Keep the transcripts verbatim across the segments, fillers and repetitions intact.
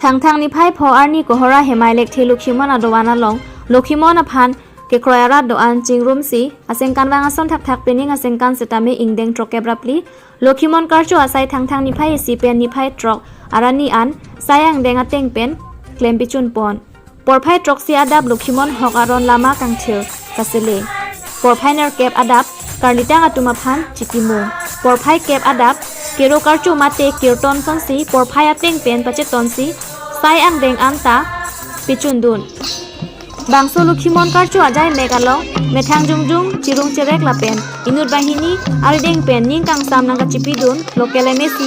Thangthang niphai pho arni Kohora Hemai Lekthe Lokhimon adovan along Lokhimon aphan kekroi arat do-an chingrumsi asengkanvang ason thakthak pining asengkan setame ingdeng throkkep ra phli Lokhimon karcho asai Thangthang niphai isi pen niphai throk arni an sai angdeng ateng pen klem pichun pon. Porphai throksi adap Lokhimon hok aron lama kangthir kasele. Porphai nerkep adap karlitang atum aphan chitimu. Porphai kep adap kero karcho mate kirton sonsi porphai ateng pen pachetonsi sai angdeng anta pichun dun. Bangso Lokhimon karcho ajai mek along methang jongjong chirung cherek lapen inut banghini arideng pen ning kangsam nangkachipi dun local M A C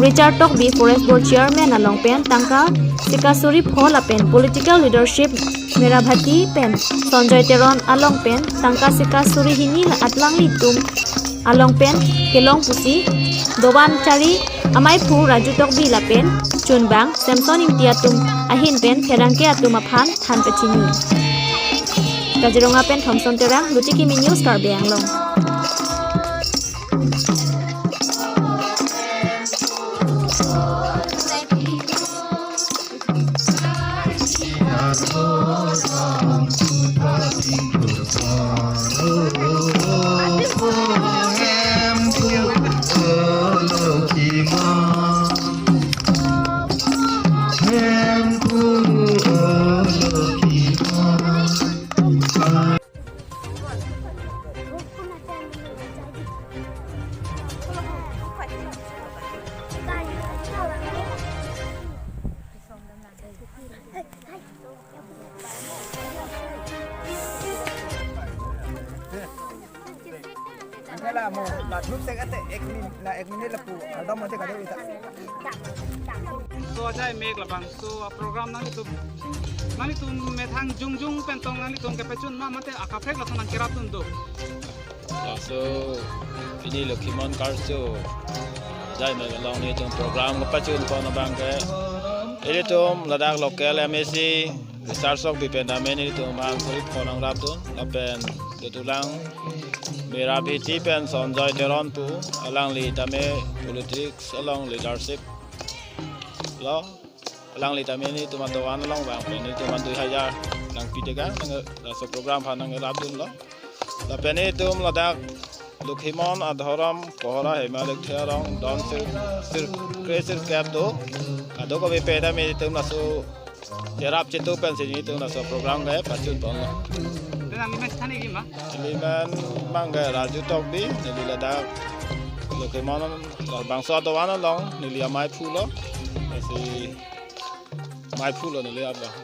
Richard Tokbi, Forest Board Chairman along pen tangka sika suri pho lapen political leadership Meira Bhati pen Sanjoy Teron along pen tangka sika suri hini la alanglitum along pen kelong pusi dovan chari amaiphu Raju Tokbi lapen chunbang Samson Ingti atum ahin pen pherangke atum aphan than pachini. Kaziranga pen Thomson Terang, Luchikimi News, Karbi Anglong. Ante la mo, la thup tek ate ek min, la ek minute lapu, aldom ante kado ita. So ajai mek labangso program nanglitum, nanglitum methang jongjong pen tong nanglitum kepachun ma mate akaprek lason nangkerap dun do. Laso pini Lokhimon karcho ajai mek along nelitum program kepachun pon abang ke, nelitum ladak local M A C Richard Tokbi pen tame nelitum bang suri pho nangrap dun lapen dotulang Meira Bhati pen Sanjoy Teron pu, alangli tame politics along leadership lo, alangli tame nelitum adovan along bang pen nelitum an dui hajar nangpi tegang nang laso program aphan nangrap dun lo. Lapen nelitum ladak Lokhimon adhorom Kohora Hemai Lekthe arong don sir sir kre sirkep do. Kadokave pen tame nelitum laso cherap chetu pensi nelitum laso program kepachun pon lo. Ante nangli men than-ik ma? Neli men abang ke Raju Tokbi, neli ladak Lokhimon labangso adovan along neli amaiphu lo. Lasi maiphu lo neli abang.